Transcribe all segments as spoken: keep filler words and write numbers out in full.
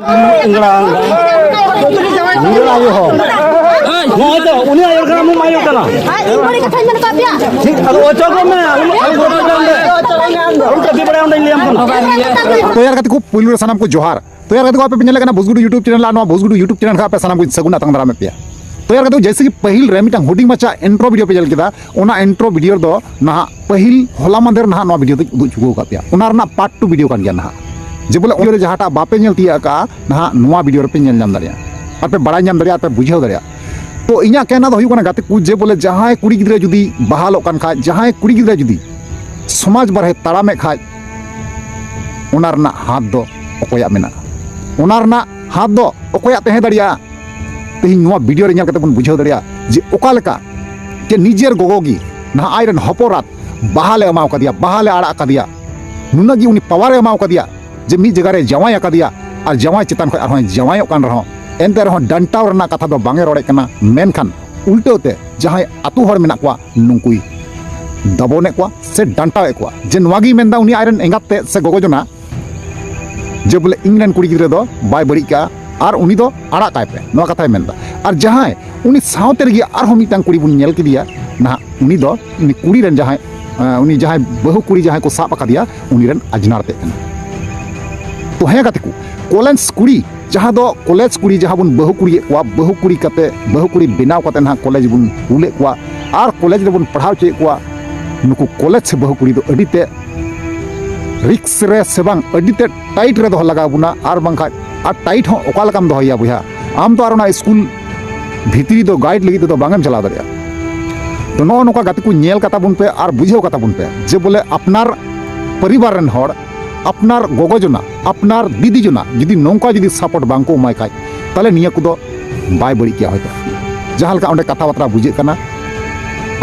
ᱤᱧ ᱟᱭᱳ ᱦᱚᱸ᱾ ᱱᱚᱜᱼᱚᱭ ᱛᱚ, ᱩᱱᱤ ᱟᱭᱳ ᱠᱟᱱᱟ, ᱟᱢ ᱟᱭᱳ ᱠᱟᱱᱟ᱾ ᱟᱡ ᱤᱧ ᱵᱟᱹᱲᱤᱡ ᱠᱟᱛᱷᱟᱧ ᱢᱮᱱ ᱠᱟᱜ ᱯᱮᱭᱟ? ᱴᱷᱤᱠ, ᱟᱫᱚ ᱚᱪᱚᱜ ᱢᱮ, ᱟᱞᱚᱢ, ᱟᱞᱚᱢ ᱜᱚᱲᱚ ᱦᱚᱪᱚᱣᱟᱭ ᱢᱮ᱾ ᱟᱞᱚᱢ ᱠᱟᱹᱯᱤ ᱵᱟᱲᱟᱭᱟ, ᱚᱸᱰᱮᱧ ᱞᱟᱹᱭᱟᱢ ᱠᱟᱱᱟ᱾ ᱛᱚ ᱭᱟᱨ ᱜᱟᱛᱮ ᱠᱚ, ᱯᱩᱭᱞᱩ ᱨᱮ ᱥᱟᱱᱟᱢ ᱠᱚ ᱡᱚᱦᱟᱨ᱾ ᱛᱚ ᱭᱟᱨ ᱜᱟᱛᱮ ᱠᱚ, ᱟᱯᱮ ᱯᱮ ᱧᱮᱞᱮᱫ ᱠᱟᱱᱟ ᱵᱩᱥᱜᱩᱰᱩ YouTube channel, ᱟᱨ ᱱᱚᱣᱟ ᱵᱩᱥᱜᱩᱰᱩ YouTube channel ᱠᱷᱚᱱ ᱟᱯᱮ ᱥᱟᱱᱟᱢ ᱠᱚᱧ ᱥᱟᱹᱜᱩᱱ ᱟᱛᱟᱝ ᱫᱟᱨᱟᱢᱮᱫ ᱯᱮᱭᱟ᱾ ᱛᱚ ᱭᱟᱨ ᱜᱟᱛᱮ ᱠᱚ, ᱡᱮᱭᱥᱮ ᱠᱤ ᱯᱟᱹᱦᱤᱞ ᱨᱮ ᱢᱤᱫᱴᱟᱝ ᱦᱩᱰᱤᱧ ᱢᱟᱪᱷᱟ intro video ᱯᱮ ᱧᱮᱞ ᱠᱮᱫᱟ, ᱚᱱᱟ intro video ᱨᱮᱫᱚ ᱱᱟᱦᱟᱜ ᱯᱟᱹᱦᱤᱞ ᱦᱚᱞᱟ ᱢᱟᱫᱷᱮᱨ ᱱᱟᱦᱟᱜ ᱱᱚᱣᱟ video ᱫᱚᱧ ᱩᱫᱩᱜ ᱪᱩᱠᱟᱹᱣ ᱟᱠᱟᱫ ᱯᱮᱭᱟ᱾ ᱚᱱᱟ ᱨᱮᱱᱟᱜ part two video ᱠᱟᱱ ᱜᱮᱭᱟ ᱱᱟᱦᱟᱜ᱾ ᱡᱮ ᱵᱚᱞᱮ ᱚᱸᱰᱮ ᱡᱟᱦᱟᱸᱴᱟᱜ ᱵᱟᱯᱮ ᱧᱮᱞ ᱛᱤᱭᱟᱹᱜ ᱟᱠᱟᱫᱼᱟ, ᱱᱟᱦᱟᱜ ᱱᱚᱣᱟ video ᱨᱮᱯᱮ ᱧᱮᱞ ᱧᱟᱢ ᱫᱟᱲᱮᱭᱟᱜᱼᱟ, ᱟᱨ ᱯᱮ ᱵᱟᱲᱟᱭ ᱧᱟᱢ ᱫᱟᱲᱮᱭᱟᱜᱼᱟ, ᱟᱨ ᱯᱮ ᱵᱩᱡᱷᱟᱹᱣ ᱫᱟᱲᱮᱭᱟᱜᱼᱟ᱾ ᱛᱚ ᱤᱧᱟᱹᱜ ᱠᱮᱱᱟ ᱫᱚ ᱦᱩᱭᱩᱜ ᱠᱟᱱᱟ ᱜᱟᱛᱮ ᱠᱚ, ᱡᱮ ᱵᱚᱞᱮ ᱡᱟᱦᱟᱸᱭ ᱠᱩᱲᱤ ᱜᱤᱫᱽᱨᱟᱹ ᱡᱩᱫᱤ ᱵᱟᱦᱟᱞᱚᱜ ᱠᱟᱱ ᱠᱷᱟᱡ, ᱡᱟᱦᱟᱸᱭ ᱠᱩᱲᱤ ᱜᱤᱫᱽᱨᱟᱹ ᱡᱩᱫᱤ ᱥᱚᱢᱟᱡᱽ ᱵᱟᱨᱦᱮ ᱛᱟᱲᱟᱢᱮᱫ ᱠᱷᱟᱡ, ᱚᱱᱟ ᱨᱮᱱᱟᱜ ᱦᱟᱛ ᱫᱚ ᱚᱠᱚᱭᱟᱜ ᱢᱮᱱᱟᱜᱼᱟ? ᱚᱱᱟ ᱨᱮᱱᱟᱜ ᱦᱟᱛ ᱫᱚ ᱚᱠᱚᱭᱟᱜ ᱛᱟᱦᱮᱸ ᱫᱟᱲᱮᱭᱟᱜᱼᱟ? ᱛᱮᱦᱮᱧ ᱱᱚᱣᱟ video ᱨᱮ ᱧᱮᱞ ᱠᱟᱛᱮ ᱵᱚᱱ ᱵᱩᱡᱷᱟᱹᱣ ᱫᱟᱲᱮᱭᱟᱜᱼᱟ ᱡᱮ ᱚᱠᱟ ᱞᱮᱠᱟ ᱡᱮ ᱱᱤᱡᱮᱨ ᱜᱚᱜᱚ ᱜᱮ ᱱᱟᱦᱟᱜ ᱟᱡ ᱨᱮᱱ ᱦᱚᱯᱚᱱ ᱨᱟᱛ ᱵᱟᱦᱟᱞᱮ ᱮᱢᱟᱣ ᱠᱟᱫᱮᱭᱟ, ᱵᱟᱦᱟᱞᱮ ᱟᱲᱟᱜ ᱠᱟᱫᱮᱭᱟ, ᱱᱩᱱᱟᱹᱜ ᱜᱮ ᱩᱱᱤ power ᱮ ᱮᱢᱟᱣ ᱠᱟᱫᱮᱭᱟ ᱡᱮ ᱢᱤᱫ ᱡᱟᱭᱜᱟ ᱨᱮ ᱡᱟᱶᱟᱭ ᱟᱠᱟᱫᱮᱭᱟ ᱟᱨ ᱡᱟᱶᱟᱭ ᱪᱮᱛᱟᱱ ᱠᱷᱚᱱ ᱟᱨᱦᱚᱸᱭ ᱡᱟᱶᱟᱭᱚᱜ ᱠᱟᱱ ᱨᱮᱦᱚᱸ, ᱮᱱᱛᱮ ᱨᱮᱦᱚᱸ ᱰᱟᱱᱴᱟᱣ ᱨᱮᱱᱟᱜ ᱠᱟᱛᱷᱟ ᱫᱚ ᱵᱟᱝ ᱮ ᱨᱚᱲᱮᱫ ᱠᱟᱱᱟ, ᱢᱮᱱᱠᱷᱟᱱ ᱩᱞᱴᱟᱹᱣ ᱛᱮ ᱡᱟᱦᱟᱸᱭ ᱟᱹᱛᱩ ᱦᱚᱲ ᱢᱮᱱᱟᱜ ᱠᱚᱣᱟ ᱱᱩᱠᱩᱭ ᱫᱟᱵᱚᱱᱮᱫ ᱠᱚᱣᱟ ᱥᱮ ᱰᱟᱱᱴᱟᱣᱮᱫ ᱠᱚᱣᱟ ᱡᱮ ᱱᱚᱣᱟ ᱜᱮᱭ ᱢᱮᱱᱫᱟ ᱩᱱᱤ ᱟᱡ ᱨᱮᱱ ᱮᱸᱜᱟᱛ ᱛᱮᱫ ᱥᱮ ᱜᱚᱜᱚ ᱡᱚᱱᱟ ᱡᱮ ᱵᱚᱞᱮ ᱤᱧ ᱨᱮᱱ ᱠᱩᱲᱤ ᱜᱤᱫᱽᱨᱟᱹ ᱫᱚ ᱵᱟᱭ ᱵᱟᱹᱲᱤᱡ ᱠᱟᱜᱼᱟ ᱟᱨ ᱩᱱᱤ ᱫᱚ ᱟᱲᱟᱜ ᱠᱟᱭ ᱯᱮ, ᱱᱚᱣᱟ ᱠᱟᱛᱷᱟᱭ ᱢᱮᱱᱫᱟ᱾ ᱟᱨ ᱡᱟᱦᱟᱸᱭ ᱩᱱᱤ ᱥᱟᱶᱛᱮ ᱨᱮᱜᱮ ᱟᱨᱦᱚᱸ ᱢᱤᱫᱴᱟᱝ ᱠᱩᱲᱤ ᱵᱚᱱ ᱧᱮᱞ ᱠᱮᱫᱮᱭᱟ, ᱱᱟᱦᱟᱜ ᱩᱱᱤ ᱫᱚ ᱩᱱᱤ ᱠᱩᱲᱤ ᱨᱮᱱ ᱡᱟᱦᱟᱸᱭ, ᱮᱸ, ᱩᱱᱤ ᱡᱟᱦᱟᱸᱭ ᱵᱟᱹᱦᱩ ᱠᱩᱲᱤ ᱡᱟᱦᱟᱸᱭ ᱠᱚ ᱥᱟᱵ ᱟᱠᱟᱫᱮᱭᱟ, ᱩᱱᱤ ᱨᱮᱱ ᱟᱡᱽᱱᱟᱨ ᱛᱮᱫ ᱠᱟᱱᱟ᱾ ᱛᱚ ᱦᱮᱸ ᱜᱟᱛᱮ ᱠᱚ, ᱠᱚᱞᱮᱡᱽ ᱠᱩᱲᱤ, ᱡᱟᱦᱟᱸ ᱫᱚ ᱠᱚᱞᱮᱡᱽ ᱠᱩᱲᱤ ᱡᱟᱦᱟᱸ ᱵᱚᱱ ᱵᱟᱹᱦᱩ ᱠᱩᱲᱤᱭᱮᱫ ᱠᱚᱣᱟ, ᱵᱟᱹᱦᱩ ᱠᱩᱲᱤ ᱠᱟᱛᱮ, ᱵᱟᱹᱦᱩ ᱠᱩᱲᱤ ᱵᱮᱱᱟᱣ ᱠᱟᱛᱮ ᱱᱟᱦᱟᱜ ᱠᱚᱞᱮᱡᱽ ᱵᱚᱱ ᱠᱩᱞᱮᱫ ᱠᱚᱣᱟ ᱟᱨ ᱠᱚᱞᱮᱡᱽ ᱨᱮᱵᱚᱱ ᱯᱟᱲᱦᱟᱣ ᱦᱚᱪᱚᱭᱮᱫ ᱠᱚᱣᱟ, ᱱᱩᱠᱩ ᱠᱚᱞᱮᱡᱽ ᱥᱮ ᱵᱟᱹᱦᱩ ᱠᱩᱲᱤ ᱫᱚ ᱟᱹᱰᱤ ᱛᱮ risk ᱨᱮ ᱥᱮ ᱵᱟᱝ ᱟᱹᱰᱤ ᱛᱮᱫ tight ᱨᱮ ᱫᱚᱦᱚ ᱞᱟᱜᱟᱣ ᱵᱚᱱᱟ, ᱟᱨ ᱵᱟᱝᱠᱷᱟᱡ ᱟᱨ tight ᱦᱚᱸ ᱚᱠᱟ ᱞᱮᱠᱟᱢ ᱫᱚᱦᱚᱭᱮᱭᱟ ᱵᱚᱭᱦᱟ? ᱟᱢ ᱛᱚ ᱟᱨ ᱚᱱᱟ ᱥᱠᱩᱞ ᱵᱷᱤᱛᱨᱤ ᱫᱚ guide ᱞᱟᱹᱜᱤᱫ ᱛᱮᱫᱚ ᱵᱟᱝ ᱮᱢ ᱪᱟᱞᱟᱣ ᱫᱟᱲᱮᱭᱟᱜᱼᱟ᱾ ᱛᱚ ᱱᱚᱜᱼᱚ ᱱᱚᱝᱠᱟ ᱜᱟᱛᱮ ᱠᱚ ᱧᱮᱞ ᱠᱟᱛᱟ ᱵᱚᱱ ᱯᱮ ᱟᱨ ᱵᱩᱡᱷᱟᱹᱣ ᱠᱟᱛᱟ ᱵᱚᱱ ᱯᱮ ᱡᱮ ᱵᱚᱞᱮ ᱟᱯᱱᱟᱨ ᱯᱚᱨᱤᱵᱟᱨ ᱨᱮᱱ ᱦᱚᱲ, ᱟᱯᱱᱟᱨ ᱜᱚᱜᱚ ᱡᱚᱱᱟ, ᱟᱯᱱᱟᱨ ᱫᱤᱫᱤ ᱡᱚᱱᱟ ᱡᱩᱫᱤ ᱱᱚᱝᱠᱟ ᱡᱩᱫᱤ support ᱵᱟᱝ ᱠᱚ ᱮᱢᱟᱭ ᱠᱷᱟᱡ, ᱛᱟᱦᱞᱮ ᱱᱤᱭᱟᱹ ᱠᱚᱫᱚ ᱵᱟᱭ ᱵᱟᱹᱲᱤᱡ ᱜᱮᱭᱟ ᱦᱚᱭᱛᱳ᱾ ᱡᱟᱦᱟᱸ ᱞᱮᱠᱟ ᱚᱸᱰᱮ ᱠᱟᱛᱷᱟ ᱵᱟᱛᱨᱟ ᱵᱩᱡᱷᱟᱹᱜ ᱠᱟᱱᱟ,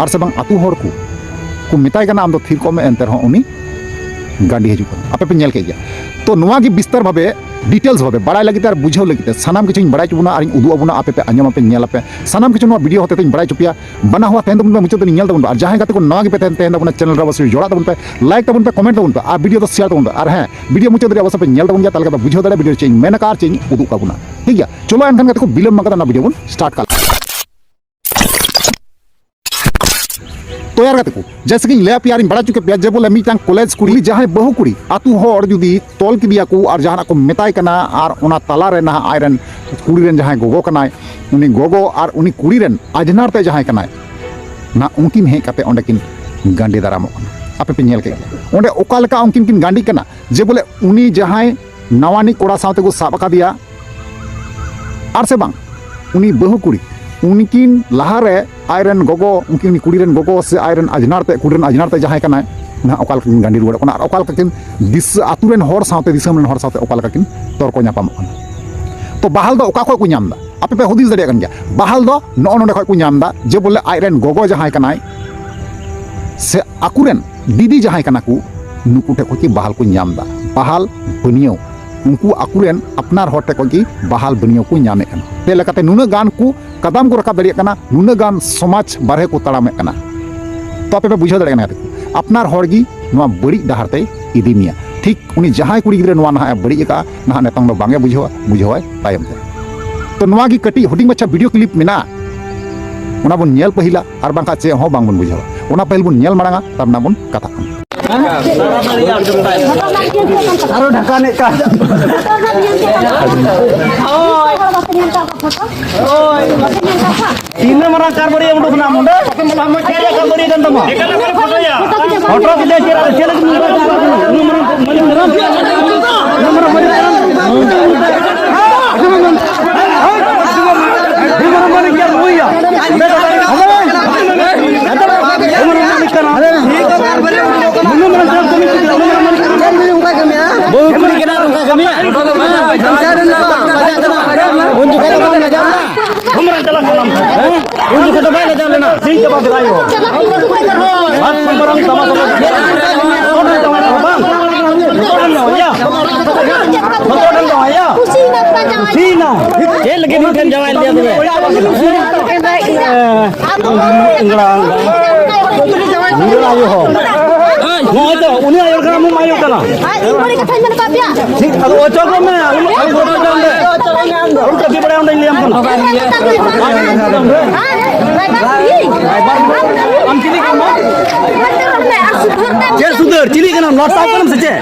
ᱟᱨ ᱥᱮ ᱵᱟᱝ ᱟᱹᱛᱩ ᱦᱚᱲ ᱠᱚ ᱠᱚ ᱢᱮᱛᱟᱭ ᱠᱟᱱᱟ, "ᱟᱢ ᱫᱚ ᱛᱷᱤᱨ ᱠᱚᱜ ᱢᱮ", ᱮᱱᱛᱮ ᱨᱮᱦᱚᱸ ᱩᱱᱤ ᱜᱟᱹᱰᱤ ᱦᱤᱡᱩᱜ ᱠᱟᱱᱟ, ᱟᱯᱮ ᱯᱮ ᱧᱮᱞ ᱠᱮᱫ ᱜᱮᱭᱟ᱾ ᱛᱚ ᱱᱚᱣᱟ ᱜᱮ ᱵᱤᱥᱛᱟᱨ ᱵᱷᱟᱵᱮ, ᱰᱤᱴᱮᱞᱥ ᱵᱷᱟᱵᱮ ᱵᱟᱲᱟᱭ ᱞᱟᱹᱜᱤᱫ ᱛᱮ ᱟᱨ ᱵᱩᱡᱷᱟᱹᱣ ᱞᱟᱹᱜᱤᱫ ᱛᱮ ᱥᱟᱱᱟᱢ ᱠᱤᱪᱷᱩᱧ ᱵᱟᱲᱟᱭ ᱦᱚᱪᱚ ᱵᱚᱱᱟ ᱟᱨᱤᱧ ᱩᱫᱩᱜ ᱟᱵᱚᱱᱟ, ᱟᱯᱮ ᱯᱮ ᱟᱸᱡᱚᱢ ᱟᱯᱮ ᱧᱮᱞ ᱟᱯᱮ, ᱥᱟᱱᱟᱢ ᱠᱤᱪᱷᱩ ᱱᱚᱣᱟ ᱵᱷᱤᱰᱤᱭᱳ ᱦᱚᱛᱮ ᱛᱮᱧ ᱵᱟᱲᱟᱭ ᱦᱚᱪᱚ ᱯᱮᱭᱟ᱾ ᱵᱟᱱᱟ ᱦᱚᱲ ᱛᱟᱦᱮᱱ ᱛᱟᱵᱚᱱ ᱯᱮ, ᱢᱩᱪᱟᱹᱫ ᱫᱷᱟᱹᱵᱤᱡ ᱧᱮᱞ ᱛᱟᱵᱚᱱ ᱯᱮ᱾ ᱟᱨ ᱡᱟᱦᱟᱸᱭ ᱜᱟᱛᱮ ᱠᱚ ᱱᱟᱣᱟ ᱜᱮᱯᱮ ᱛᱟᱦᱮᱱ, ᱛᱟᱦᱮᱱ ᱛᱟᱵᱚᱱᱟ ᱪᱮᱱᱮᱞ ᱨᱮ, ᱚᱵᱚᱥᱥᱳᱭ ᱡᱚᱲᱟᱜ ᱛᱟᱵᱚᱱ ᱯᱮ, ᱞᱟᱭᱤᱠ ᱛᱟᱵᱚᱱ ᱯᱮ, ᱠᱚᱢᱮᱱᱴ ᱛᱟᱵᱚᱱ ᱯᱮ, ᱟᱨ ᱵᱷᱤᱰᱤᱭᱳ ᱫᱚ ᱥᱮᱭᱟᱨ ᱛᱟᱵᱚᱱ ᱯᱮ᱾ ᱟᱨ ᱦᱮᱸ, ᱵᱷᱤᱰᱤᱭᱳ ᱢᱩᱪᱟᱹᱫ ᱫᱷᱟᱹᱵᱤᱡ ᱚᱵᱚᱥᱥᱳᱭ ᱯᱮ ᱧᱮᱞ ᱛᱟᱵᱚᱱ ᱜᱮᱭᱟ, ᱛᱟᱦᱚᱞᱮ ᱠᱷᱟᱱ ᱫᱚ ᱵᱩᱡᱷᱟᱹᱣ ᱫᱟᱲᱮᱭᱟᱜᱼᱟ ᱵᱷᱤᱰᱤᱭᱳ ᱪᱮᱫ ᱤᱧ ᱢᱮᱱ ᱟᱠᱟᱫᱼᱟ ᱟᱨ ᱪᱮᱫ ᱤᱧ ᱩᱫᱩᱜ ᱠᱟᱵᱚᱱᱟ᱾ ᱴᱷᱤᱠ ᱜᱮᱭᱟ, ᱪᱚᱞᱚ ᱮᱱᱠᱷᱟᱱ ᱜᱟᱛᱮ ᱠᱚ, ᱵᱤᱞᱚᱢ ᱵᱟᱝ ᱠᱟᱛᱮ ᱚᱱᱟ ᱵᱷᱤᱰᱤᱭᱳ ᱵᱚᱱ ᱥᱴᱟᱨᱴ ᱠᱟᱜ ᱞᱮᱜᱮ᱾ ᱛᱚ ᱭᱟᱨ ᱜᱟᱛᱮ ᱠᱚ, ᱡᱮᱭᱥᱮ ᱠᱤᱧ ᱞᱟᱹᱭ ᱟᱯᱮᱭᱟ ᱟᱨᱤᱧ ᱵᱟᱲᱟᱭ ᱦᱚᱪᱚ ᱠᱮᱫ ᱯᱮᱭᱟ ᱡᱮ ᱵᱚᱞᱮ ᱢᱤᱫᱴᱟᱝ ᱠᱚᱞᱮᱡᱽ ᱠᱩᱲᱤ, ᱡᱟᱦᱟᱸᱭ ᱵᱟᱹᱦᱩ ᱠᱩᱲᱤ, ᱟᱛᱳ ᱦᱚᱲ ᱡᱩᱫᱤ ᱛᱚᱞ ᱠᱮᱫᱮᱭᱟ ᱠᱚ ᱟᱨ ᱡᱟᱦᱟᱱᱟᱜ ᱠᱚ ᱢᱮᱛᱟᱭ ᱠᱟᱱᱟ, ᱟᱨ ᱚᱱᱟ ᱛᱟᱞᱟᱨᱮ ᱱᱟᱦᱟᱜ ᱟᱡᱨᱮᱱ ᱠᱩᱲᱤ ᱨᱮᱱ ᱡᱟᱦᱟᱸᱭ ᱜᱚᱜᱚ ᱠᱟᱱᱟᱭ, ᱩᱱᱤ ᱜᱚᱜᱚ ᱟᱨ ᱩᱱᱤ ᱠᱩᱲᱤ ᱨᱮᱱ ᱟᱡᱷᱱᱟᱨ ᱛᱮ ᱡᱟᱦᱟᱸᱭ ᱠᱟᱱᱟᱭ, ᱱᱟᱦᱟᱜ ᱩᱱᱠᱤᱱ ᱦᱮᱡ ᱠᱟᱛᱮ ᱚᱸᱰᱮ ᱠᱤᱱ ᱜᱟᱸᱰᱮ ᱫᱟᱨᱟᱢᱚᱜ ᱠᱟᱱᱟ᱾ ᱟᱯᱮ ᱯᱮ ᱧᱮᱞ ᱠᱮᱫ ᱜᱮᱭᱟ ᱚᱸᱰᱮ ᱚᱠᱟ ᱞᱮᱠᱟ ᱩᱱᱠᱤᱱ ᱠᱤᱱ ᱜᱟᱸᱰᱤᱜ ᱠᱟᱱᱟ, ᱡᱮ ᱵᱚᱞᱮ ᱩᱱᱤ ᱡᱟᱦᱟᱸᱭ ᱱᱟᱣᱟᱱᱤᱡ ᱠᱚᱲᱟ ᱥᱟᱶᱛᱮ ᱠᱚ ᱥᱟᱵ ᱟᱠᱟᱫᱮᱭᱟ, ᱟᱨ ᱥᱮ ᱵᱟᱝ ᱩᱱᱤ ᱵᱟᱹᱦᱩ ᱠᱩᱲᱤ, ᱩᱱᱠᱤᱱ ᱞᱟᱦᱟᱨᱮ ᱟᱡᱨᱮᱱ ᱜᱚᱜᱚ, ᱩᱱᱠᱤᱱ ᱩᱱᱤ ᱠᱩᱲᱤ ᱨᱮᱱ ᱜᱚᱜᱚ ᱥᱮ ᱟᱡᱨᱮᱱ ᱟᱡᱷᱱᱟᱨ ᱛᱮ, ᱠᱩᱲᱤ ᱨᱮᱱ ᱟᱡᱷᱱᱟᱨ ᱛᱮ ᱡᱟᱦᱟᱸᱭ ᱠᱟᱱᱟᱭ, ᱱᱟᱦᱟᱜ ᱚᱠᱟ ᱞᱮᱠᱟ ᱠᱤᱱ ᱜᱟᱸᱰᱤ ᱨᱩᱣᱟᱹᱲᱚᱜ ᱠᱟᱱᱟ ᱟᱨ ᱚᱠᱟ ᱞᱮᱠᱟ ᱠᱤᱱ ᱫᱤᱥᱟᱹ, ᱟᱛᱳ ᱨᱮᱱ ᱦᱚᱲ ᱥᱟᱶᱛᱮ, ᱫᱤᱥᱚᱢ ᱨᱮᱱ ᱦᱚᱲ ᱥᱟᱶᱛᱮ ᱚᱠᱟ ᱞᱮᱠᱟ ᱠᱤᱱ ᱛᱚᱨᱠᱚ ᱧᱟᱯᱟᱢᱚᱜ ᱠᱟᱱᱟ᱾ ᱛᱚ ᱵᱟᱦᱟᱞ ᱫᱚ ᱚᱠᱟ ᱠᱷᱚᱱ ᱠᱚ ᱧᱟᱢ ᱮᱫᱟ? ᱟᱯᱮ ᱯᱮ ᱦᱩᱫᱤᱥ ᱫᱟᱲᱮᱭᱟᱜ ᱠᱟᱱ ᱜᱮᱭᱟ, ᱵᱟᱦᱟᱞ ᱫᱚ ᱱᱚᱜᱼᱚ ᱱᱚᱰᱮ ᱠᱷᱚᱱ ᱠᱚ ᱧᱟᱢ ᱮᱫᱟ, ᱡᱮ ᱵᱚᱞᱮ ᱟᱡᱨᱮᱱ ᱜᱚᱜᱚ ᱡᱟᱦᱟᱸᱭ ᱠᱟᱱᱟᱭ ᱥᱮ ᱟᱠᱚᱨᱮᱱ ᱫᱤᱫᱤ ᱡᱟᱦᱟᱸᱭ ᱠᱟᱱᱟ ᱠᱚ, ᱱᱩᱠᱩ ᱴᱷᱮᱱ ᱠᱷᱚᱱ ᱠᱤ ᱵᱟᱦᱟᱞ ᱠᱚ ᱧᱟᱢ ᱮᱫᱟ, ᱵᱟᱦᱟᱞ ᱵᱟᱹᱱᱤᱭᱟᱹᱣ, ᱩᱱᱠᱩ ᱟᱠᱚᱨᱮᱱ ᱟᱯᱱᱟᱨ ᱦᱚᱲ ᱴᱷᱮᱱ ᱠᱷᱚᱱ ᱠᱤ ᱵᱟᱦᱟᱞ ᱵᱟᱹᱱᱤᱭᱟᱹᱣ ᱠᱚ ᱧᱟᱢᱮᱫ ᱠᱟᱱᱟ᱾ ᱪᱮᱫ ᱞᱮᱠᱟᱛᱮ ᱱᱩᱱᱟᱹᱜ ᱜᱟᱱ ᱠᱚ ᱠᱟᱫᱟᱢ ᱠᱚ ᱨᱟᱠᱟᱵ ᱫᱟᱲᱮᱭᱟᱜ ᱠᱟᱱᱟ, ᱱᱩᱱᱟᱹᱜ ᱜᱟᱱ ᱥᱚᱢᱟᱡᱽ ᱵᱟᱨᱦᱮ ᱠᱚ ᱛᱟᱲᱟᱢᱮᱫ ᱠᱟᱱᱟ᱾ ᱛᱚ ᱟᱯᱮ ᱯᱮ ᱵᱩᱡᱷᱟᱹᱣ ᱫᱟᱲᱮᱭᱟᱜ ᱠᱟᱱᱟ ᱜᱟᱛᱮ ᱠᱚ, ᱟᱯᱱᱟᱨ ᱦᱚᱲ ᱜᱮ ᱱᱚᱣᱟ ᱵᱟᱹᱲᱤᱡ ᱰᱟᱦᱟᱨ ᱛᱮᱭ ᱤᱫᱤ ᱢᱮᱭᱟ᱾ ᱴᱷᱤᱠ ᱩᱱᱤ ᱡᱟᱦᱟᱸᱭ ᱠᱩᱲᱤ ᱜᱤᱫᱽᱨᱟᱹ ᱱᱚᱣᱟ ᱱᱟᱦᱟᱜ ᱮ ᱵᱟᱹᱲᱤᱡ ᱟᱠᱟᱫᱼᱟ, ᱱᱟᱦᱟᱜ ᱱᱤᱛᱚᱝ ᱫᱚ ᱵᱟᱝ ᱮ ᱵᱩᱡᱷᱟᱹᱣᱟ, ᱵᱩᱡᱷᱟᱹᱣᱟᱭ ᱛᱟᱭᱚᱢ ᱛᱮ᱾ ᱛᱚ ᱱᱚᱣᱟ ᱜᱮ ᱠᱟᱹᱴᱤᱡ ᱦᱩᱰᱤᱧ ᱢᱟᱪᱷᱟ ᱵᱷᱤᱰᱤᱭᱳ ᱠᱞᱤᱯ ᱢᱮᱱᱟᱜᱼᱟ, ᱚᱱᱟ ᱵᱚᱱ ᱧᱮᱞ ᱯᱟᱹᱦᱤᱞᱟ, ᱟᱨ ᱵᱟᱝᱠᱷᱟᱱ ᱪᱮᱫ ᱦᱚᱸ ᱵᱟᱝ ᱵᱚᱱ ᱵᱩᱡᱷᱟᱹᱣᱟ᱾ ᱚᱱᱟ ᱯᱟᱹᱦᱤᱞ ᱵᱚᱱ ᱧᱮᱞ ᱢᱟᱲᱟᱝᱟ, ᱛᱟᱨ ᱱᱟᱜ ᱵᱚᱱ ᱠᱟᱛᱷᱟᱜ ᱠᱟᱱᱟ᱾ ᱟᱨᱚ ᱰᱷᱟᱠᱟ ᱱᱮᱜ ᱠᱟ᱾ ᱛᱤᱱᱟᱹᱜ ᱢᱟᱨᱟᱝ ᱠᱟᱨᱵᱟᱨᱤᱭᱟᱹ ᱩᱰᱩᱠ ᱮᱱᱟ ᱱᱚᱰᱮ? ᱪᱮᱫ ᱨᱮᱭᱟᱜ ᱠᱟᱨᱵᱟᱨᱤᱭᱟᱹ ᱠᱟᱱ ᱛᱟᱢᱟ? ᱯᱷᱳᱴᱳ ᱠᱮᱫᱮᱭᱟ ᱪᱮᱫ ᱨᱮ? ᱪᱮᱫ ᱞᱟᱹᱜᱤᱫ ᱱᱩᱱᱟᱹᱜ ᱢᱟᱨᱟᱝ, ᱱᱩᱱᱟᱹᱜ ᱢᱟᱨᱟᱝ ᱢᱟᱹᱞᱤᱠ ᱠᱟᱱᱟᱢ? ᱱᱩᱱᱟᱹᱜ ᱢᱟᱨᱟᱝ ᱢᱟᱹᱞᱤᱠ ᱠᱟᱱᱟᱢ? ᱱᱩᱱᱟᱹᱜ ᱢᱟᱨᱟᱝ ᱢᱟᱹᱞᱤᱠ ᱠᱟᱱᱟᱢ? ᱱᱩᱭᱟ᱾ ᱱᱩᱱᱟᱹᱜ ᱢᱟᱨᱟᱝ ᱢᱟᱹᱞᱤᱠ ᱠᱟᱱᱟᱢ? ᱱᱩᱱᱟᱹᱜ ᱢᱟᱨᱟᱝ ᱠᱟᱹᱢᱤ ᱠᱟᱱᱟ, ᱱᱩᱱᱟᱹᱜ ᱢᱟᱨᱟᱝ ᱢᱟᱹᱞᱤᱠ ᱠᱟᱱᱟᱢ? ᱵᱟᱹᱦᱩ ᱠᱩᱲᱤ ᱠᱟᱱᱟ ᱱᱚᱝᱠᱟ ᱠᱟᱹᱢᱤᱭᱟ? ᱩᱱ ᱡᱚᱠᱷᱟᱡ ᱫᱚ ᱵᱟᱢ ᱞᱟᱡᱟᱣ ᱞᱮᱱᱟ? ᱦᱮᱸ? ᱩᱱ ᱡᱚᱠᱷᱟᱡ ᱫᱚ ᱵᱟᱭ ᱞᱟᱡᱟᱣ ᱞᱮᱱᱟ? ᱟᱨ ᱢᱟᱨᱟᱝ ᱛᱟᱢᱟ ᱛᱟᱢᱟ᱾ ᱪᱮᱫ ᱞᱟᱹᱜᱤᱫ ᱢᱤᱫᱴᱮᱱ ᱡᱟᱶᱟᱭ ᱞᱮᱫᱮᱭᱟ ᱛᱚᱵᱮ? ᱮᱸᱜᱲᱟ, ᱮᱸᱜᱲᱟ ᱟᱭᱳ ᱦᱚᱲ᱾ ᱱᱚᱜᱼᱚᱭ ᱛᱚ, ᱩᱱᱤ ᱟᱭᱳ ᱠᱟᱱᱟ, ᱟᱢ ᱟᱭᱳ ᱠᱟᱱᱟ᱾ ᱴᱷᱤᱠ, ᱟᱫᱚ ᱚᱪᱚᱜᱚᱜ ᱢᱮ, ᱩᱱᱤ ᱟᱭᱳ ᱦᱚᱲ ᱚᱪᱚᱜ ᱢᱮ᱾ ᱩᱱᱤ ᱠᱟᱹᱴᱤᱡ ᱵᱟᱲᱟᱭ ᱚᱸᱰᱮᱧ ᱞᱟᱹᱭᱟᱢ ᱠᱟᱱᱟ᱾ ᱟᱢ ᱪᱤᱞᱤ ᱠᱟᱱᱟᱢ? ᱪᱮᱫ ᱥᱩᱫᱷᱟᱹᱨ? ᱪᱤᱞᱤ ᱠᱟᱱᱟᱢ? ᱞᱚᱴ ᱥᱟᱵ ᱠᱟᱱᱟᱢ ᱥᱮ ᱪᱮᱫ?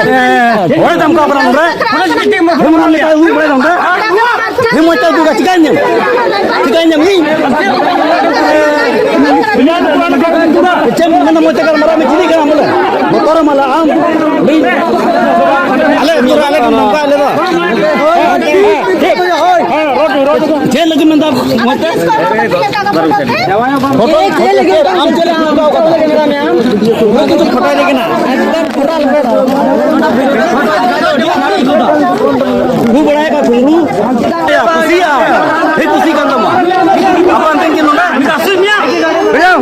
ᱦᱮᱸ, ᱦᱚᱲᱮ ᱫᱷᱟᱢᱠᱟᱣ ᱠᱟᱱᱟ ᱱᱚᱰᱮ? ᱦᱮᱸ, ᱢᱚᱡᱽ ᱛᱮ ᱩᱫᱩᱜᱟ, ᱪᱤᱠᱟᱹᱧ ᱧᱟᱢ? ᱪᱤᱠᱟᱹᱧ ᱧᱟᱢ ᱤᱧ? ᱪᱮᱫ ᱮᱢ ᱢᱮᱱᱟ, ᱢᱚᱡᱽ ᱛᱮ ᱜᱟᱞᱢᱟᱨᱟᱣ ᱢᱮ, ᱪᱤᱞᱤ ᱠᱟᱱᱟᱢ ᱵᱚᱞᱮ? ᱵᱚᱛᱚᱨ ᱟᱢ ᱟᱞᱚ ᱟᱢ᱾ ᱟᱞᱮ ᱟᱹᱛᱩ ᱨᱮ ᱟᱞᱮ ᱠᱚ ᱱᱚᱝᱠᱟ ᱟᱞᱮ ᱫᱚ᱾ ᱪᱮᱫ ᱞᱟᱹᱜᱤᱫ ᱢᱮᱱᱫᱟ? ᱢᱚᱡᱽ ᱛᱮ? ᱯᱷᱳᱴᱳ, ᱪᱮᱫ ᱞᱟᱹᱜᱤᱫ? ᱟᱢ ᱪᱮᱫ ᱞᱟᱹᱜᱤᱫ ᱱᱚᱝᱠᱟ ᱠᱟᱛᱮ ᱞᱟᱹᱜᱤᱫ ᱢᱮᱱᱟᱭᱟ? ᱩᱱᱤ ᱠᱤᱪᱷᱩ ᱯᱷᱳᱴᱳᱭ ᱞᱟᱹᱜᱤᱫ ᱠᱟᱱᱟ᱾ ᱮᱠᱫᱚᱢ ᱯᱷᱳᱴᱳ ᱟᱞᱚᱯᱮ ᱩᱰᱩᱠ ᱵᱟᱲᱟᱭ ᱠᱟᱱ ᱠᱩᱢᱵᱽᱲᱩ᱾ ᱠᱩᱥᱤᱭᱟᱜᱼᱟ᱾ ᱦᱮᱸ, ᱠᱩᱥᱤ ᱠᱟᱱ ᱛᱟᱢᱟ᱾ ᱟᱯᱟᱱ ᱟᱹᱯᱤᱱ ᱠᱤᱱ ᱱᱚᱰᱮ᱾ ᱟᱹᱥᱩᱞ ᱢᱮᱭᱟ᱾ ᱵᱩᱡᱷᱟᱹᱣ?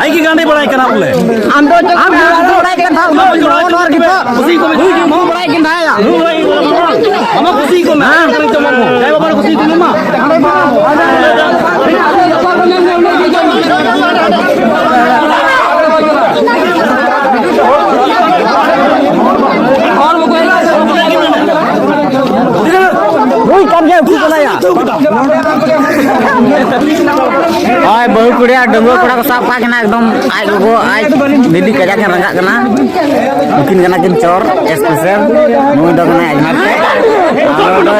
ᱟᱡ ᱜᱮ ᱜᱟᱸᱰᱮ ᱵᱟᱲᱟᱭ ᱠᱟᱱᱟ ᱵᱚᱞᱮ᱾ ᱟᱢ ᱫᱚ ᱪᱮᱫ ᱟᱢ ᱜᱮ ᱜᱟᱸᱰᱮ ᱵᱟᱲᱟᱭ ᱠᱟᱱ ᱛᱟᱦᱮᱸ, ᱩᱱᱟᱹᱜ ᱡᱚᱲᱟ ᱱᱚᱣᱟ ᱨᱮᱜᱮ ᱛᱚ᱾ ᱠᱩᱥᱤ ᱠᱚ ᱢᱮᱛᱟᱜᱼᱟ᱾ ᱵᱟᱲᱟᱭ ᱠᱟᱱ ᱛᱟᱦᱮᱸᱭᱟ᱾ ᱟᱢᱟᱜ ᱠᱩᱥᱤ ᱠᱚ ᱢᱮ᱾ ᱦᱮᱸ, ᱠᱩᱥᱤ ᱠᱚ ᱢᱮ᱾ ᱟᱭᱳ ᱵᱟᱵᱟ ᱠᱩᱥᱤ ᱠᱚ ᱢᱮ ᱢᱟ᱾ ᱦᱩᱭ ᱠᱟᱱ ᱜᱮᱭᱟ, ᱩᱠᱩ ᱠᱟᱱᱟᱭᱟ᱾ ᱦᱳᱭ, ᱵᱟᱹᱦᱩ ᱠᱩᱲᱤ ᱟᱨ ᱰᱟᱺᱜᱩᱣᱟᱹ ᱠᱚᱲᱟ ᱠᱚ ᱥᱟᱵ ᱠᱟᱜ ᱠᱤᱱᱟ, ᱮᱠᱫᱚᱢ ᱟᱡ ᱜᱚᱜᱚ, ᱟᱡ ᱫᱤᱫᱤ ᱠᱟᱡᱟᱠ ᱠᱤᱱ ᱨᱟᱸᱜᱟᱜ ᱠᱟᱱᱟ᱾ ᱱᱩᱠᱤᱱ ᱠᱟᱱᱟ ᱠᱤᱱ ᱪᱚᱨ, special᱾ ᱱᱩᱭ ᱫᱚ ᱠᱟᱱᱟᱭ ᱟᱡ ᱢᱟᱨ ᱛᱮ᱾ ᱟᱨ ᱱᱚᱰᱮ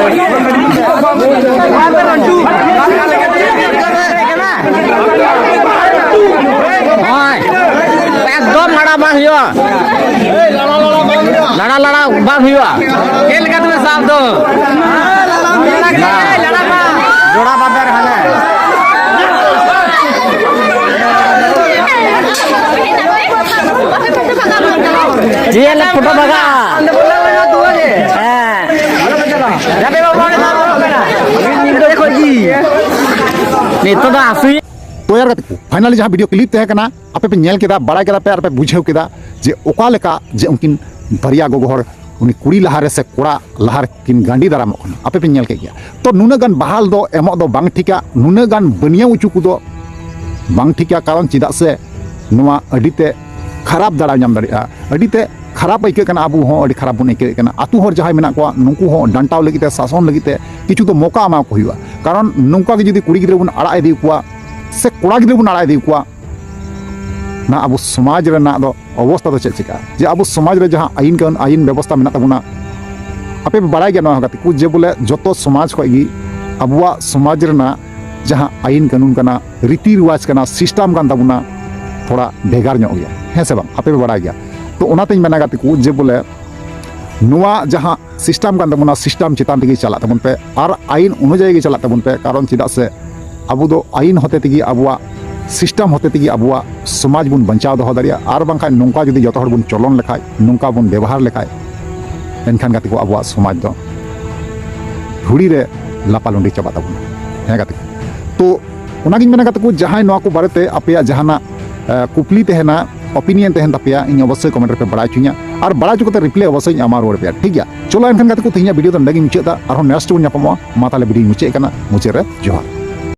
ᱦᱳᱭ, ᱮᱠᱫᱚᱢ ᱞᱟᱲᱟ ᱵᱟᱝ ᱦᱩᱭᱩᱜᱼᱟ᱾ ᱞᱟᱲᱟ, ᱞᱟᱲᱟ ᱵᱟᱝ ᱦᱩᱭᱩᱜᱼᱟ᱾ ᱪᱮᱫ ᱞᱮᱠᱟ ᱛᱮᱵᱮᱱ ᱥᱟᱵ ᱫᱚ? ᱡᱚᱲᱟ ᱵᱟᱵᱮᱨ ᱦᱟᱱᱮ᱾ ᱪᱮᱫ ᱞᱮ ᱯᱷᱳᱴᱳ ᱵᱷᱟᱜᱟ? ᱦᱮᱸ᱾ ᱱᱤᱛᱚᱜ ᱫᱚ ᱟᱹᱥᱩᱞ ᱛᱚᱭᱟᱨ ᱠᱟᱛᱮ ᱠᱚ ᱯᱷᱟᱭᱱᱟᱞᱤ ᱡᱟᱦᱟᱸ ᱵᱷᱤᱰᱤᱭᱳ ᱠᱞᱤᱯ ᱛᱟᱦᱮᱸ ᱠᱟᱱᱟ, ᱟᱯᱮ ᱯᱮ ᱧᱮᱞ ᱠᱮᱫᱟ, ᱵᱟᱲᱟᱭ ᱠᱮᱫᱟ ᱯᱮ ᱟᱨ ᱯᱮ ᱵᱩᱡᱷᱟᱹᱣ ᱠᱮᱫᱟ ᱡᱮ ᱚᱠᱟ ᱞᱮᱠᱟ ᱡᱮ ᱩᱱᱠᱤᱱ ᱵᱟᱨᱭᱟ ᱜᱚᱜᱚ ᱦᱚᱲ ᱩᱱᱤ ᱠᱩᱲᱤ ᱞᱟᱦᱟᱨᱮ ᱥᱮ ᱠᱚᱲᱟ ᱞᱟᱦᱟᱨᱮ ᱠᱤᱱ ᱜᱟᱸᱰᱤ ᱫᱟᱨᱟᱢᱚᱜ ᱠᱟᱱᱟ, ᱟᱯᱮ ᱯᱮ ᱧᱮᱞ ᱠᱮᱫ ᱜᱮᱭᱟ᱾ ᱛᱚ ᱱᱩᱱᱟᱹᱜ ᱜᱟᱱ ᱵᱟᱦᱟᱞ ᱫᱚ ᱮᱢᱚᱜ ᱫᱚ ᱵᱟᱝ ᱴᱷᱤᱠᱟ, ᱱᱩᱱᱟᱹᱜ ᱜᱟᱱ ᱵᱟᱹᱱᱤᱭᱟᱹ ᱩᱪᱩ ᱠᱚᱫᱚ ᱵᱟᱝ ᱴᱷᱤᱠᱟ, ᱠᱟᱨᱚᱱ ᱪᱮᱫᱟᱜ ᱥᱮ ᱱᱚᱣᱟ ᱟᱹᱰᱤᱛᱮ ᱠᱷᱟᱨᱟᱯ ᱫᱟᱲᱟ ᱧᱟᱢ ᱫᱟᱲᱮᱭᱟᱜᱼᱟ, ᱟᱹᱰᱤᱛᱮ ᱠᱷᱟᱨᱟᱯ ᱟᱹᱭᱠᱟᱹᱜ ᱠᱟᱱᱟ, ᱟᱵᱚ ᱦᱚᱸ ᱟᱹᱰᱤ ᱠᱷᱟᱨᱟᱯ ᱵᱚᱱ ᱟᱹᱭᱠᱟᱹᱣᱮᱫ ᱠᱟᱱᱟ᱾ ᱟᱛᱳ ᱦᱚᱲ ᱡᱟᱦᱟᱸᱭ ᱢᱮᱱᱟᱜ ᱠᱚᱣᱟ ᱱᱩᱠᱩ ᱦᱚᱸ ᱰᱟᱱᱴᱟᱣ ᱞᱟᱹᱜᱤᱫ ᱛᱮ, ᱥᱟᱥᱚᱱ ᱞᱟᱹᱜᱤᱫ ᱛᱮ ᱠᱤᱪᱷᱩ ᱫᱚ ᱢᱚᱠᱟ ᱮᱢᱟ ᱠᱚ ᱦᱩᱭᱩᱜᱼᱟ, ᱠᱟᱨᱚᱱ ᱱᱚᱝᱠᱟ ᱜᱮ ᱡᱩᱫᱤ ᱠᱩᱲᱤ ᱜᱤᱫᱽᱨᱟᱹ ᱵᱚᱱ ᱟᱲᱟᱜ ᱤᱫᱤ ᱠᱚᱣᱟ ᱥᱮ ᱠᱚᱲᱟ ᱜᱤᱫᱽᱨᱟᱹ ᱵᱚᱱ ᱟᱲᱟᱜ ᱤᱫᱤ ᱠᱚᱣᱟ, ᱱᱟ ᱟᱵᱚ ᱥᱚᱢᱟᱡᱽ ᱨᱮᱱᱟᱜ ᱫᱚ ᱚᱵᱚᱥᱛᱟ ᱫᱚ ᱪᱮᱫ ᱪᱤᱠᱟᱹᱜᱼᱟ? ᱡᱮ ᱟᱵᱚ ᱥᱚᱢᱟᱡᱽ ᱨᱮ ᱡᱟᱦᱟᱸ ᱟᱹᱭᱤᱱ ᱠᱟᱹᱱᱩᱱ, ᱟᱹᱭᱤᱱ ᱵᱮᱵᱚᱥᱛᱟ ᱢᱮᱱᱟᱜ ᱛᱟᱵᱚᱱᱟ, ᱟᱯᱮ ᱯᱮ ᱵᱟᱲᱟᱭ ᱜᱮᱭᱟ ᱱᱚᱣᱟ ᱦᱚᱸ ᱜᱟᱛᱮ ᱠᱚ, ᱡᱮ ᱵᱚᱞᱮ ᱡᱚᱛᱚ ᱥᱚᱢᱟᱡᱽ ᱠᱷᱚᱡ ᱜᱮ ᱟᱵᱚᱣᱟᱜ ᱥᱚᱢᱟᱡᱽ ᱨᱮᱱᱟᱜ ᱡᱟᱦᱟᱸ ᱟᱹᱭᱤᱱ ᱠᱟᱹᱱᱩᱱ ᱠᱟᱱᱟ, ᱨᱤᱛᱤ ᱨᱮᱣᱟᱡᱽ ᱠᱟᱱᱟ, ᱥᱤᱥᱴᱟᱢ ᱠᱟᱱ ᱛᱟᱵᱚᱱᱟ, ᱛᱷᱚᱲᱟ ᱵᱷᱮᱜᱟᱨ ᱧᱚᱜ ᱜᱮᱭᱟ, ᱦᱮᱸ ᱥᱮ ᱵᱟᱝ? ᱟᱯᱮ ᱯᱮ ᱵᱟᱲᱟᱭ ᱜᱮᱭᱟ᱾ ᱛᱚ ᱚᱱᱟᱛᱤᱧ ᱢᱮᱱᱟ ᱜᱟᱛᱮ ᱠᱚ, ᱡᱮ ᱵᱚᱞᱮ ᱱᱚᱣᱟ ᱡᱟᱦᱟᱸ ᱥᱤᱥᱴᱟᱢ ᱠᱟᱱ ᱛᱟᱵᱚᱱᱟ, ᱥᱤᱥᱴᱟᱢ ᱪᱮᱛᱟᱱ ᱛᱮᱜᱮ ᱪᱟᱞᱟᱜ ᱛᱟᱵᱚᱱ ᱯᱮ ᱟᱨ ᱟᱹᱭᱤᱱ ᱚᱱᱩᱡᱟᱭᱤ ᱜᱮ ᱪᱟᱞᱟᱜ ᱛᱟᱵᱚᱱ ᱯᱮ, ᱠᱟᱨᱚᱱ ᱪᱮᱫᱟᱜ ᱥᱮ ᱟᱵᱚ ᱫᱚ ᱟᱹᱭᱤᱱ ᱦᱚᱛᱮ ᱛᱮᱜᱮ ᱟᱵᱚᱣᱟᱜ ᱥᱤᱥᱴᱟᱢ ᱦᱚᱛᱮ ᱛᱮᱜᱮ ᱟᱵᱚᱣᱟᱜ ᱥᱚᱢᱟᱡᱽ ᱵᱚᱱ ᱵᱟᱧᱪᱟᱣ ᱫᱚᱦᱚ ᱫᱟᱲᱮᱭᱟᱜᱼᱟ᱾ ᱟᱨ ᱵᱟᱝᱠᱷᱟᱱ ᱱᱚᱝᱠᱟ ᱡᱩᱫᱤ ᱡᱚᱛᱚ ᱦᱚᱲ ᱵᱚᱱ ᱪᱚᱞᱚᱱ ᱞᱮᱠᱷᱟᱡ, ᱱᱚᱝᱠᱟ ᱵᱚᱱ ᱵᱮᱵᱚᱦᱟᱨ ᱞᱮᱠᱷᱟᱡ, ᱮᱱᱠᱷᱟᱱ ᱜᱟᱛᱮ ᱠᱚ ᱟᱵᱚᱣᱟᱜ ᱥᱚᱢᱟᱡᱽ ᱫᱚ ᱫᱷᱩᱲᱤ ᱨᱮ ᱞᱟᱯᱟᱞᱩᱸᱰᱤ ᱪᱟᱵᱟᱜ ᱛᱟᱵᱚᱱᱟ᱾ ᱦᱮᱸ ᱜᱟᱛᱮ ᱠᱚ, ᱛᱚ ᱚᱱᱟᱜᱤᱧ ᱢᱮᱱᱟ ᱜᱟᱛᱮ ᱠᱚ, ᱡᱟᱦᱟᱸᱭ ᱱᱚᱣᱟ ᱠᱚ ᱵᱟᱨᱮᱛᱮ ᱟᱯᱮᱭᱟᱜ ᱡᱟᱦᱟᱱᱟᱜ ᱠᱩᱠᱞᱤ ᱛᱟᱦᱮᱱᱟ, ᱚᱯᱤᱱᱤᱭᱚᱱ ᱛᱟᱦᱮᱱ ᱛᱟᱯᱮᱭᱟ, ᱤᱧ ᱚᱵᱚᱥᱥᱳᱭ ᱠᱚᱢᱮᱱᱴ ᱨᱮᱯᱮ ᱵᱟᱲᱟᱭ ᱦᱚᱪᱚᱧᱟ ᱟᱨ ᱵᱟᱲᱟᱭ ᱦᱚᱪᱚ ᱠᱟᱛᱮ ᱨᱤᱯᱞᱟᱭ ᱚᱵᱚᱥᱥᱳᱭ ᱤᱧ ᱮᱢᱟ ᱨᱩᱣᱟᱹᱲ ᱯᱮᱭᱟ, ᱴᱷᱤᱠ ᱜᱮᱭᱟ? ᱪᱚᱞᱚ ᱮᱱᱠᱷᱟᱱ ᱜᱟᱛᱮ ᱠᱚ, ᱛᱮᱦᱮᱧᱟᱜ ᱵᱷᱤᱰᱤᱭᱳ ᱫᱚ ᱱᱚᱰᱮ ᱜᱤᱧ ᱢᱩᱪᱟᱹᱫ ᱮᱫᱟ᱾ ᱟᱨᱦᱚᱸ ᱱᱮᱠᱥᱴ ᱵᱚᱱ ᱧᱟᱯᱟᱢᱚᱜᱼᱟ᱾ ᱢᱟ ᱛᱟᱦᱞᱮ ᱵᱷᱤᱰᱤᱭᱳᱧ ᱢᱩᱪᱟᱹᱫ ᱠᱟᱱᱟ, ᱢᱩᱪᱟᱹᱫ ᱨᱮ ᱡᱚᱦᱟᱨ᱾